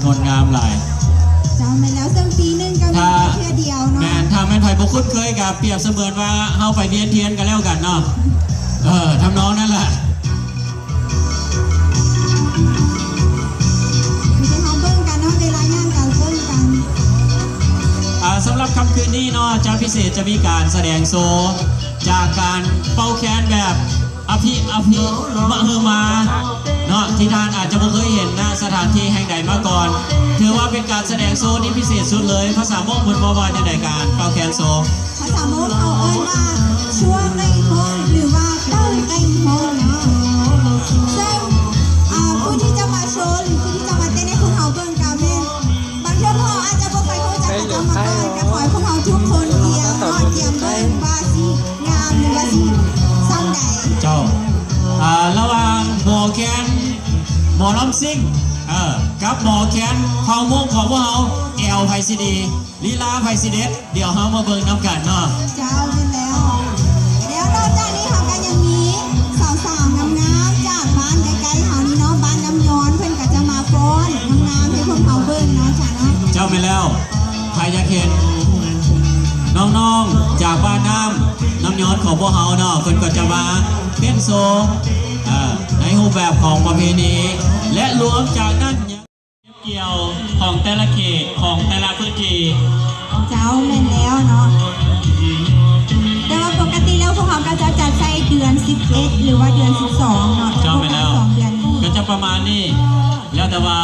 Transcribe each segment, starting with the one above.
ງົດງາມຫຼາຍ. ເຈົ້າ ແມ່ນແລ້ວ ເຊິ່ງປີໜຶ່ງກໍມີແຕ່ເທື່ອດຽວເນາະ. ແມ່ນ ຖ້າແມ່ນໃຜບໍ່ຄຸ້ນເຄີຍກໍປຽບສະເໝືອນວ່າເຮົາໄປວຽນທຽນກັນແລ້ວກັນເນາະ. ເອີ ທຳນອງນັ້ນລະ. ມີແຕ່ເຮົາເບິ່ງກັນເນາະ ໄດ້ລາຍງານການເບິ່ງກັນ. ອ່າ ສຳລັບຄ່ຳຄືນນີ້ເນາະ ຈະພິເສດ ຈະມີການສະແດງໂຊຈາກການເປົ່າແຄນແບບ ອະພິ ອະພິມະຮືມາເນາະ ທີ່ທ່ານອາດຈະບໍ່ເຄີຍເຫັນ ນະ ສະຖານທີ່ແຫ່ງໃດມາກ່ອນ. ຖືວ່າເປັນການສະແດງໂຊທີ່ພິເສດສຸດເລີຍ. ພາສາມົ້ງເພິ່ນເວົ້າວ່າຈັ່ງໃດ ການເປົ່າແຄນໂຊ? ພາສາມົ້ງເຂົາເອີ້ນວ່າ ຊົວເຕັງໂຮງ ຫຼືວ່າ ເຕົ້າເຕັງໂຮງເນາະ. ເຊິ່ງ ອ່າ ຜູ້ທີ່ຈະມາໂຊ ຫຼື ຜູ້ທີ່ຈະມາເຕັ້ນໃຫ້ພວກເຮົາເບິ່ງກໍແມ່ນ ບາງເທື່ອພວກເຮົາອາດຈະບໍ່ຄ່ອຍຮູ້ຈັກເຂົາເຈົ້າມາກ່ອນ ກໍຂໍໃຫ້ພວກເຮົາທຸກຄົນກຽມເນາະ ກຽມເບິ່ງວ່າຊິງາມ ຫຼືວ່າຊິສ່ຳໃດ. ເຈົ້າ ອ່າ ລະຫວ່າງໝໍແຄນ ໝໍລຳຊິງ ເອີ ກັບໝໍແຄນເຜົ່າມົ້ງຂອງພວກເຮົາ ແອວໃຜຊິດີ ລີລາໃຜຊິເດັດ ດຽວເຮົາມາເບິ່ງນຳກັນເນາະ. ເຈົ້າ ແມ່ນແລ້ວ. ແລ້ວນອກຈາກນີ້ເຮົາກໍຍັງມີສາວໆງາມໆຈາກບ້ານໃກ້ໆເຮົານີ້ເນາະ ບ້ານນ້ຳຍ້ອນ ເພິ່ນກໍຈະມາຟ້ອນງາມໆໃຫ້ພວກເຮົາເບິ່ງເນາະ ເຈົ້າເນາະ. ເຈົ້າ ແມ່ນແລ້ວ. ໃຜຢາກເຫັນນ້ອງໆຈາກບ້ານນ້ຳ ນ້ຳຍ້ອນຂອງພວກເຮົາເນາະ ເພິ່ນກໍຈະມາເຕັ້ນໂຊ ເອີ ໃນຮູບແບບຂອງປະເພນີ ແລະ ລວມຈາກນັ້ນ ກ່ຽວຂອງແຕ່ລະເຂດ ຂອງແຕ່ລະພື້ນທີ່. ເຈົ້າ ແມ່ນແລ້ວເນາະ. ແຕ່ວ່າປົກກະຕິແລ້ວພວກເຮົາກໍຈະຈັດໃສ່ເດືອນສິບເອັດ ຫຼືວ່າເດືອນສິບສອງເນາະ. ເຈົ້າ ແມ່ນແລ້ວ. ສອງເດືອນນີ້ ກໍຈະປະມານນີ້ ແລ້ວແຕ່ວ່າ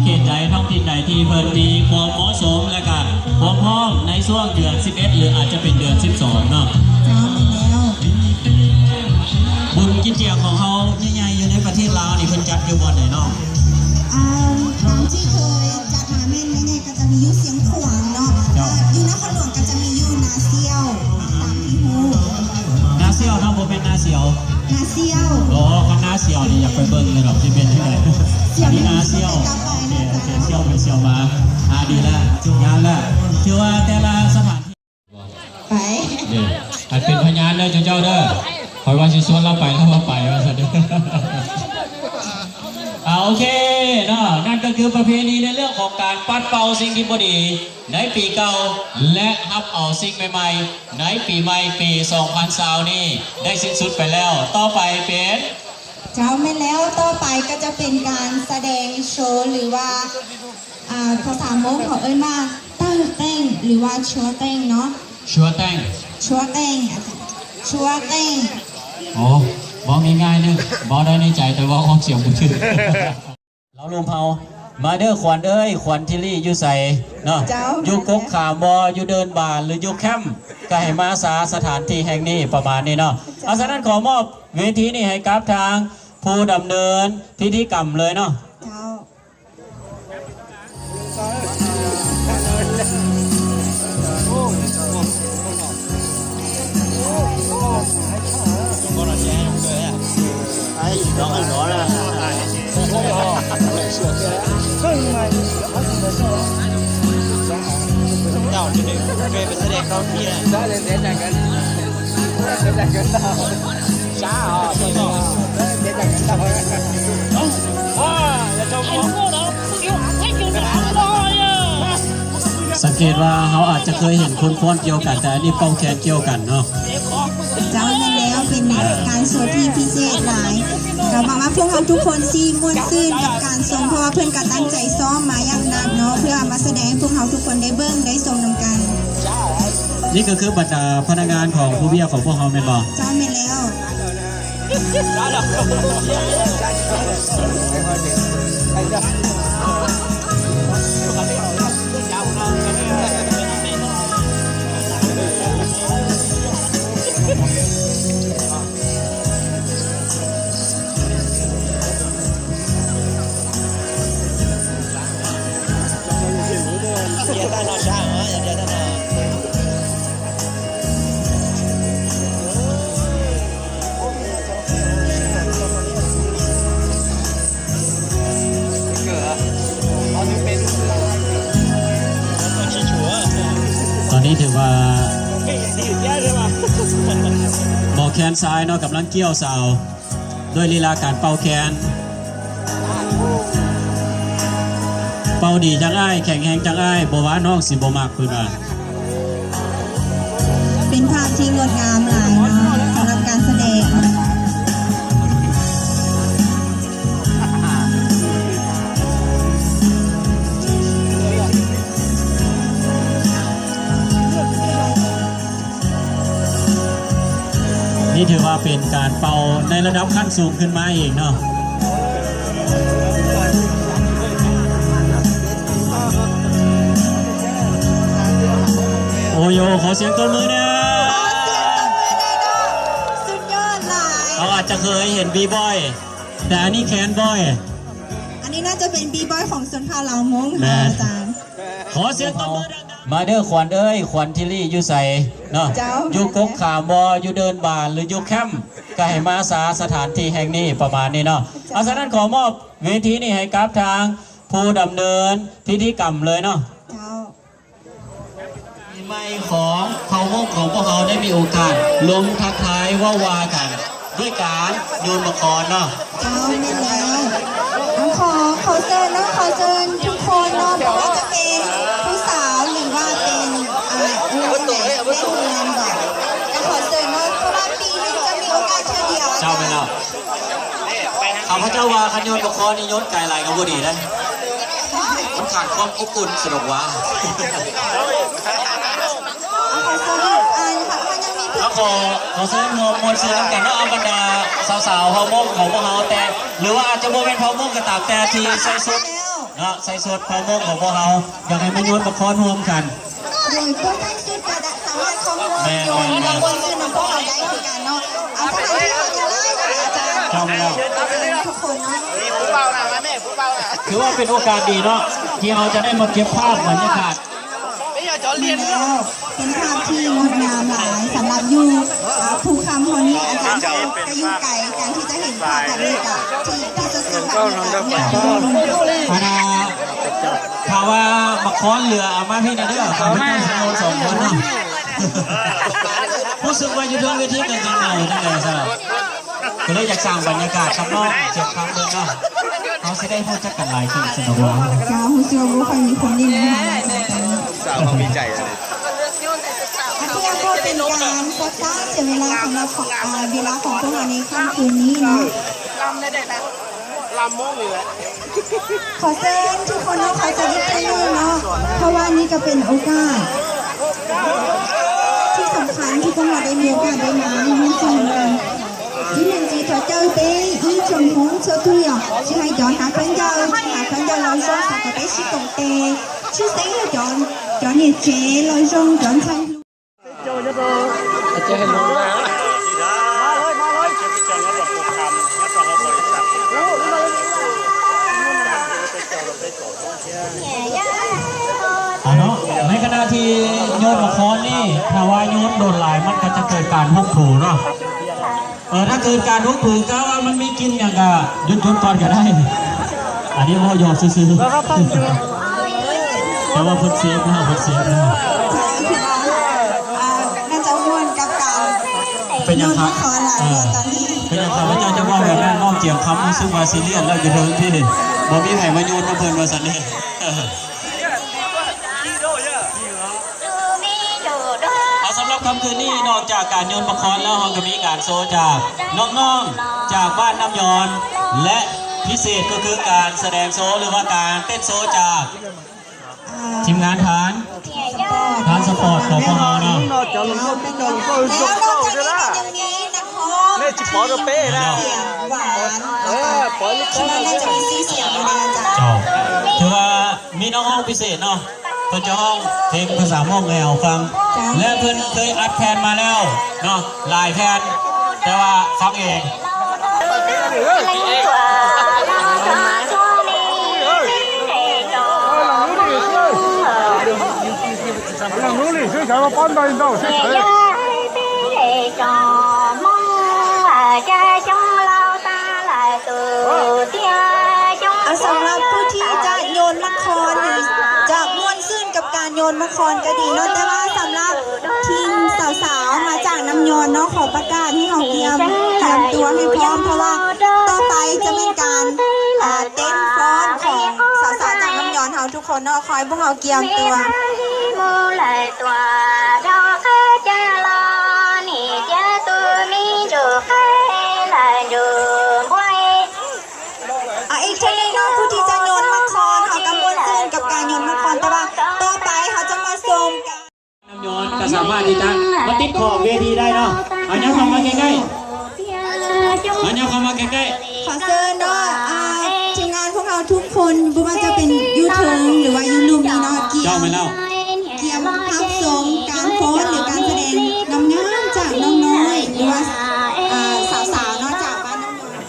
ເຂດໃດ ທ້ອງຖິ່ນໃດທີ່ເພິ່ນມີຄວາມເໝາະສົມ ແລະກະຄວາມພ້ອມໃນຊ່ວງເດືອນສິບເອັດ ຫຼືອາດຈະເປັນເດືອນສິບສອງເນາະ. ເຈົ້າ ແມ່ນແລ້ວ. ບຸນກິນຈຽງຂອງເຮົາໃຫຍ່ໆຢູ່ໃນປະເທດລາວນີ້ ເພິ່ນຈັດຢູ່ບ່ອນໃດເນາະ? ອ່າ ຕາມທີ່ເຄີຍຈັດມາແມ່ນໃຫຍ່ໆກໍຈະມີຢູ່ຊຽງຂວາງເນາະ. ເຈົ້າ. ຢູ່ນະຄອນຫຼວງກໍຈະມີຢູ່ນາສ່ຽວ ຕາມທີ່ຮູ້. ນາສ່ຽວເນາະ ບໍ່ແມ່ນນາສ່ຽວ. ນາສ່ຽວ. ໂອ້ ຄັນນາສ່ຽວນີ້ຢາກໄປເບິ່ງເລີຍດອກ ຊິເປັນຈັ່ງໃດ. ອັນນີ້ນາສ່ຽວ. ໂອເຄ ໂອເຄ ສ່ຽວໄປສ່ຽວມາ. ອ່າ ດີແລ້ວ ງາມແລ້ວ. ຖືວ່າແຕ່ລະສະຖານທີ່ ໄປ ນີ້ ໃຫ້ເປັນພະຍານເດີເຈົ້າເດີ. ຂ້ອຍວ່າຊິຊວນລາວໄປ ລາວບໍ່ໄປວ່າຊັ້ນເດີ. ອ່າ ໂອເຄເນາະ ນັ້ນກໍຄືປະເພນີໃນເລື່ອງຂອງການປັດເປົ່າສິ່ງທີ່ບໍ່ດີໃນປີເກົ່າ ແລະ ຮັບເອົາສິ່ງໃໝ່ໆໃນປີໃໝ່ ປີສອງພັນຊາວນີ້ ໄດ້ສິ້ນສຸດໄປແລ້ວ. ຕໍ່ໄປເປັນ ເຈົ້າ ແມ່ນແລ້ວ. ຕໍ່ໄປກໍຈະເປັນການສະແດງໂຊ ຫຼືວ່າ ອ່າ ພາສາມົ້ງເຂົາເອີ້ນວ່າ ເຕົ້າເຕັງ ຫຼືວ່າ ຊົວເຕັງເນາະ. ຊົວເຕັງ ຊົວເຕັງ ຊົວເຕັງ. ໂອ້ ເວົ້າງ່າຍໆໜຶ່ງ ເວົ້າໄດ້ໃນໃຈ ແຕ່ເວົ້າອອກສຽງບໍ່ຖືກ. ລາວລຸ່ມເຮົາ ມາເດີຂວັນເອີຍ ຂວັນທິລີຢູ່ໃສເນາະ? ເຈົ້າ ຢູ່ກົກຂາມບໍ່ ຢູ່ເດີ່ນບານ ຫຼືຢູ່ແຄມ ກໍໃຫ້ມາຊາສະຖານທີ່ແຫ່ງນີ້ ປະມານນີ້ເນາະ. ເຈົ້າ ເອົາ ສະນັ້ນຂໍມອບເວທີນີ້ໃຫ້ກັບທາງຜູ້ດຳເນີນພິທີກຳເລີຍເນາະ. ເຈົ້າ. ສັງເກດວ່າເຮົາອາດຈະເຄີຍເຫັນຄົນຟ້ອນກ່ຽວກັນ ແຕ່ອັນນີ້ເປົ່າແຄນກ່ຽວກັນເນາະ. ເຈົ້າ ແມ່ນແລ້ວ ເປັນການໂຊທີ່ພິເສດຫຼາຍ. ກໍຫວັງວ່າພວກເຮົາທຸກຄົນຊິມ່ວນຊື່ນກັບການຊົມ ເພາະວ່າເພິ່ນກໍຕັ້ງໃຈຊ້ອມມາຢ່າງໜັກເນາະ ເພື່ອເອົາມາສະແດງໃຫ້ພວກເຮົາທຸກຄົນໄດ້ເບິ່ງໄດ້ຊົມນຳກັນ. ນີ້ກໍຄືບັນດາພະນັກງານຂອງຜູ້ວຽກຂອງພວກເຮົາແມ່ນບໍ່? ເຈົ້າ ແມ່ນແລ້ວ. ຕອນນີ້ຖືວ່າໝໍແຄນຊາຍເນາະ ກຳລັງກ່ຽວສາວ ດ້ວຍລີລາການເປົ່າແຄນ. ເປົ່າດີຈັງອ້າຍ ແຂງແຮງຈັງອ້າຍ ບໍ່ວ່ານ້ອງຊິບໍ່ມັກ ເພິ່ນວ່າ. ເປັນພາບທີ່ງົດງາມຫຼາຍເນາະ ສຳລັບການສະແດງ. ນີ້ຖືວ່າເປັນການເປົ່າໃນລະດັບຂັ້ນສູງຂຶ້ນມາອີກເນາະ. ໂອໂຍ ຂໍສຽງຕົບມືແດ່. ສຸດຍອດຫຼາຍ. ເຮົາອາດຈະເຄີຍເຫັນບີບອຍ ແຕ່ອັນນີ້ແຄນບອຍ. ອັນນີ້ໜ້າຈະເປັນບີບອຍຂອງຊົນເຜົ່າລາວມົ້ງ ແມ່ນ ອາຈານ. ຂໍສຽງຕົບມືດັງໆ. ມາເດີຂວັນເອີຍ ຂວັນທິລີຢູ່ໃສເນາະ? ເຈົ້າ ຢູ່ກົກຂາມບໍ່ ຢູ່ເດີ່ນບານ ຫຼືຢູ່ແຄມ ກໍໃຫ້ມາສາສະຖານທີ່ແຫ່ງນີ້ ປະມານນີ້ເນາະ. ເຈົ້າ ເອົາ ສະນັ້ນຂໍມອບເວທີນີ້ໃຫ້ກັບທາງຜູ້ດຳເນີນພິທີກຳເລີຍເນາະ. ເຈົ້າ ປີໃໝ່ຂອງເຜົ່າມົ້ງຂອງພວກເຮົາໄດ້ມີໂອກາດລົມທັກທາຍເວົ້າວ່າກັນ ດ້ວຍການໂຍນໝາກຄອນເນາະ. ເຈົ້າ ແມ່ນແລ້ວ. ຂໍ ຂໍເຊີນເນາະ ຂໍເຊີນທຸກຄົນເນາະ ບໍ່ວ່າຈະເປັນຜູ້ສາວ ຫຼືວ່າເປັນ ອ່າ ເອື້ອຍ ແມ່ເຮືອນ ແມ່ເຮືອນບໍ ກໍຂໍເຊີນເນາະ ເພາະວ່າປີໜຶ່ງຈະມີໂອກາດເທື່ອດຽວ. ເຈົ້າ ແມ່ນແລ້ວ. ຂ້າພະເຈົ້າວ່າຄັນໂຍນໝາກຄອນນີ້ໂຍນໄກຫຼາຍກໍບໍ່ດີເດ້ ມັນຂາດຄວາມອົບອຸ່ນ ສະດອກວ່າ. ເອົາ ຂໍ ຂໍເຊີນຮ່ວມມ່ວນຊື່ນນຳກັນເນາະ ເອົາ ບັນດາສາວໆເຜົ່າມົ້ງຂອງພວກເຮົາ ແຕ່ ຫຼືວ່າອາດຈະບໍ່ແມ່ນເຜົ່າມົ້ງກໍຕາມແຕ່ ທີ່ໃສ່ຊຸດເນາະ ໃສ່ຊຸດເຜົ່າມົ້ງຂອງພວກເຮົາ ຢາກໃຫ້ມາໂຍນໝາກຄອນຮ່ວມກັນ. ໂດຍ ພວກທ່ານສຸດກໍສາມາດເຂົ້າຮ່ວມ ແມ່ນ ໂຍນ ແມ່ນ ມ່ວນຊື່ນນຳພວກເຮົາໄດ້ຄືກັນເນາະ. ເອົາ ສະຖານທີ່ເຮົາຈະໄດ້ ອາຈານ ເຈົ້າ ແມ່ນແລ້ວ ເຊີນທຸກຄົນເນາະ. ຖືວ່າເປັນໂອກາດດີເນາະ ທີ່ເຮົາຈະໄດ້ມາເກັບພາບບັນຍາກາດ. ແມ່ນແລ້ວ ເປັນພາບທີ່ງົດງາມຫຼາຍ ສຳລັບຢູ່ ອ່າ ພູຄຳເຮົານີ້ ອາຈານ ກໍຢູ່ໄກ ການທີ່ຈະເຫັນພາບແບບນີ້ກໍ ທີ່ ທີ່ສຸດໆແບບນີ້ກໍ ອັນນ່າ ຖ້າວ່າໝາກຄອນເຫຼືອເອົາມາພີ້ແດ່ເດີ ຂ້າພະເຈົ້າຊິໂຍນສອງຄົນເນາະ. ຮູ້ສຶກວ່າຢູ່ເທິງເວທີກໍຍັງເໝົາຈັ່ງໃດຊັ້ນລະ ກໍເລີຍຢາກສ້າງບັນຍາກາດກັບນ້ອງ ເຈັບຄຳເບິ່ງເນາະ ເຮົາຊິໄດ້ຮູ້ຈັກກັນຫຼາຍຂຶ້ນຊັ້ນດອກວ່າ. ເຈົ້າ ຮູ້ສຶກວ່າບໍ່ຄ່ອຍມີຄົນຫຼິ້ນນຳເຮົາຫຼາຍປານໃດ. ສາວເຮົາມີໃຈ. ອັນນີ້ກໍເປັນການຊັກຊ້າເສຍເວລາສຳລັບຂອງ ອ່າ ເວລາຂອງພວກເຮົາໃນຄ່ຳຄືນນີ້ເນາະ. ລຳໄດ້ແດ່ລະ ລຳໂມງນີ້ແຫຼະ. ຂໍເຊີນທຸກຄົນເນາະ ຂໍເຊີນອີກເທື່ອໜຶ່ງເນາະ ເພາະວ່ານີ້ກໍເປັນໂອກາດທີ່ສຳຄັນທີ່ພວກເຮົາໄດ້ມີໂອກາດໄດ້ມາຮ່ວມສະໜຸກກັນ. ອີ່ເມັນຈີທໍ່ເຈົ້າເປ້ ອີ່ຈອນຮອນເຊີຕຸຍອ ຊິໃຫ້ຈອນຫາເພິ່ນເຈົ້າ ຫາເພິ່ນເຈົ້າລອງຊອກສາກະເປ້ຊິຕົງເຕ ຊື່ເຊຍອ ຈອນ ຈອນເນເຈ ລອຍຊົງ ຈອນໄທ ເອົາເນາະ ໃນຂະນະທີ່ໂຍນໝາກຄອນນີ້ ຖ້າວ່າໂຍນດົນຫຼາຍ ມັນກໍຈະເກີດການຮຸກຜູເນາະ. ເອີ ຖ້າເກີດການຮຸກຜູ ຖ້າວ່າມັນມີກິ່ນຫຍັງກໍຢຸດໆກ່ອນກໍໄດ້. ອັນນີ້ເວົ້າຫຍອກຊື່ໆ ແຕ່ວ່າເພິ່ນເຊຟແລ້ວ ເພິ່ນເຊຟແລ້ວ. ອ່າ ໜ້າຈະມ່ວນກັບການ ເປັນຫຍັງຄະ ໂຍນໝາກຄອນຫຼາຍ ເອີ ຕອນນີ້ ເປັນຫຍັງຂ້າພະເຈົ້າຈະເວົ້າແບບນັ້ນ? ນ້ອງຈຽມຄຳຮູ້ສຶກວ່າຊີຣຽສແລ້ວ ຢູ່ເທິງພີ້ ບໍ່ມີໃຜມາໂຍນນຳເພິ່ນວ່າຊັ້ນເດ້. ເອົາ ສຳລັບຄ່ຳຄືນນີ້ ນອກຈາກການໂຍນໝາກຄອນແລ້ວ ເຮົາກໍມີການໂຊຈາກນ້ອງໆ ຈາກບ້ານນ້ຳຍອນ ແລະ ພິເສດກໍຄືການສະແດງໂຊ ຫຼືວ່າການເຕັ້ນໂຊຈາກ ອ່າ ທີມງານທານ ທານສະປອດຂອງພວກເຮົາເນາະ. ແລ້ວນອກຈາກນີ້ກໍຍັງມີນັກຮ້ອງ ແມ່ນ ສຽງຫວານ ເອີ ແລ້ວກໍຄິດວ່າໜ້າຈະມີຊື່ສຽງຢູ່ໃນອາຈານ. ເຈົ້າ ຖືວ່າມີນັກຮ້ອງພິເສດເນາະ ເພິ່ນຈະຮ້ອງເພງພາສາມົ້ງໃຫ້ເຮົາຟັງ ເຈົ້າ ແລະ ເພິ່ນເຄີຍອັດແຜ່ນມາແລ້ວເນາະ ຫຼາຍແຜ່ນ ແຕ່ວ່າຟັງເອງ. ອ່າ ສຳລັບຜູ້ທີ່ຈະໂຍນໝາກຄອນນີ້ ຈະມ່ວນຊື່ນກັບການໂຍນໝາກຄອນກໍດີເນາະ ແຕ່ວ່າສຳລັບທີມສາວໆມາຈາກນ້ຳຍອນເນາະ ຂໍປະກາດໃຫ້ເຮົາກຽມ ກຽມຕົວໃຫ້ພ້ອມ ເພາະວ່າຕໍ່ໄປຈະແມ່ນການ ອ່າ ເຕັ້ນຟ້ອນຂອງສາວໆຈາກນ້ຳຍອນ ເຮົາທຸກຄົນເນາະ ຂໍໃຫ້ພວກເຮົາກຽມຕົວ. ອາ ອີກເທື່ອໜຶ່ງເນາະ ຜູ້ທີ່ຈະໂຍນໝາກຄອນ ເຮົາກໍມ່ວນຊື່ນກັບການໂຍນໝາກຄອນ, ແຕ່ວ່າຕໍ່ໄປເຮົາຈະມາຊົມການ ນ້ຳຍ້ອນກໍສາມາດທີ່ຈະມາຕິດຂອບເວທີໄດ້ເນາະ. ເອົາ ຍ່າງເຂົ້າມາໃກ້ໆ ເອົາ ຍ່າງເຂົ້າມາໃກ້ໆ. ຂໍເຊີນເນາະ ອ່າ ທີມງານພວກເຮົາທຸກຄົນ ບໍ່ວ່າຈະເປັນຢູ່ເທິງ ຫຼືວ່າຢູ່ລຸ່ມນີ້ເນາະ ກຽມ ກຽມຮັບຊົມການຟ້ອນ ຫຼື ການສະແດງງາມໆ ຈາກນ້ອງນ້ອຍ ຫຼືວ່າ ອ່າ ສາວໆ ເນາະ ຈາກບ້ານນ້ອງນ້ອຍ.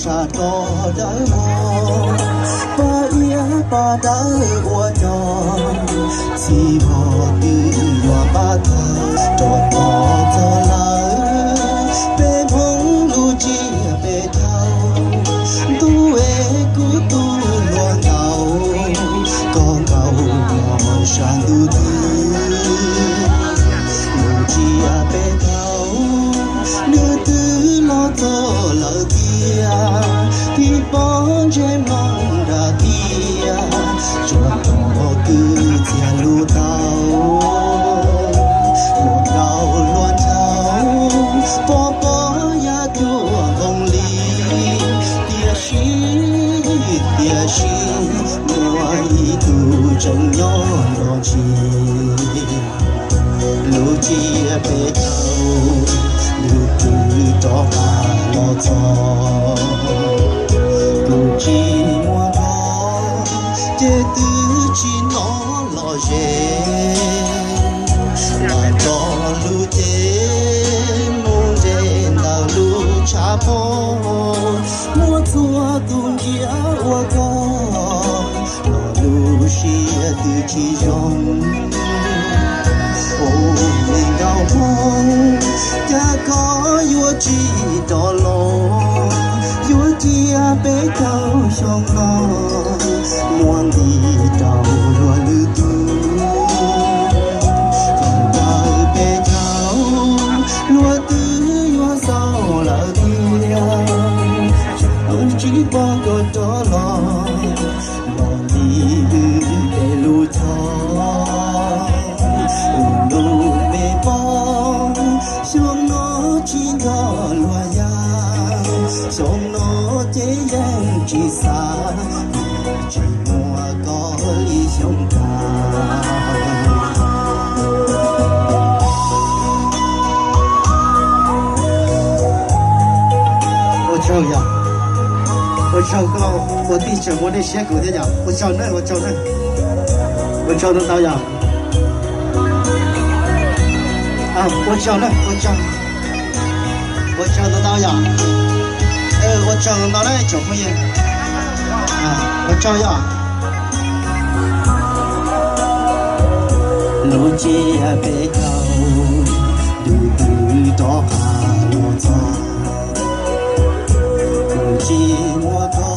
ກະກໍໄດ້ມອງ ປະເອຍປະດາຍອວດຈອງ ຊິບໍ່ຕື່ນວ່າປະເທີ ຈອດບໍ່ເຈົ້າລາວ ເປພົງລູກເຈຍເປເທົາ ຕູເອກູຕູຫຼວງເຕົາ ກໍເກົາໝໍຊານຕູຕື້ ລູກເຈຍເປເທົາ ນືອຕື້ຫຼໍໂຕລາວເຕຍ ທີ່ປ້ອນເຈມອງດາເຕຍ ຈວບຕໍ່ຄືເຈຍລູເຕົາ ຫຼວງເຕົາຫຼວງເທົາ ປໍປໍຢາຕົວບົງລີ ເຕຍຊີ ເຕຍຊີ ມວຍຕູຈັ່ງຍ້ອນລອງຊີ ລູກເຈຍເປເທົາ ລູກຕື້ຕອກາລອຈອ ກູຈີມວນອ ເຈຕື້ຈີນອລອເຢ ລາຈອລູເຈ ມຸງເຈນດາລູຊາໂປ ມວນທົວຕຸງເຈຍອວະກອ ລໍລູເຊຍຕື້ຈີຢອງ ໂອເມງເກົາພອງ ຈາກອຍົວຈີຕອລອ ຍົວເຈຍເປເຈົ້າຊອງນອ ມ່ວນດີເຈົ້າລົວລືຕູ ເຈົ້າເປັນເຈົ້າ ລົວຕື້ຍົວເຊົາລາວເຕຍ ເອີ ຈີປອກອຕອລອ ລອນດີອື້ເຕລູທອ ອູລູເມປອງ ຊອງນໍຈີນກໍລົວຍາ ຊອງນໍເຈແຍງຈີສາ ຈີມົວກໍລີຊອງກາ ໂອເຈົ້າຢາ ໂອເຈົ້າກໍ 我弟兄，我的血口的呀，我叫那，我叫那，我叫那刀呀。啊，我叫那，我叫，我叫那刀呀。呃，我叫那刀嘞，叫不赢。啊，我叫呀。 ລູກເຈຍເປເຈົ້າ ດຸນຕື້ຕອກາໂລຊອ ກູຈີມວນອ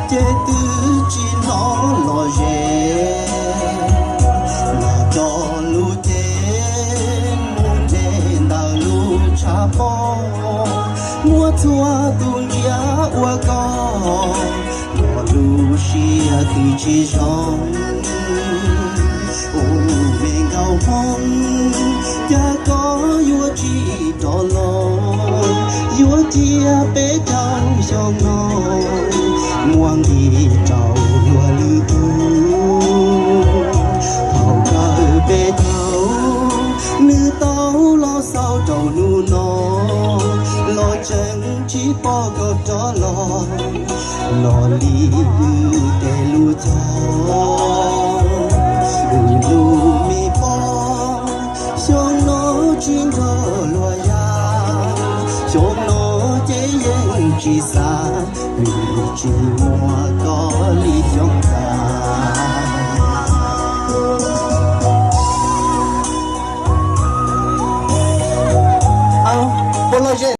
ເຈຕື້ຈີນອລອເຢ ລາຈອລູເຈ ມຸງເຈນດາລູຊາປອ ມວນທົວຕຸງເຈຍອວະກອ ລໍລູເຊຍຕື້ຈີຊອງ ໂອເມງເກົາພອງ ຈາກອຍົວຈີຕອລອ ຍົວເຈຍເປເຈົ້າຊອງນໍ ມ່ວນດີເຈົ້າລົວລືຕູ ເຖົ້າເກົາເປເທົາ ນືເຕົາລໍເຊົາເຕົານູນອ ລໍເຈີງຈີປອກອຕອລອ ລໍລີເຕລູຈອ ອູລູມີປອ ຊອງນໍຈີນກໍລົວຍາ ຊອງນໍເຈແຍງຈີສາ ອູຈີມົວກໍ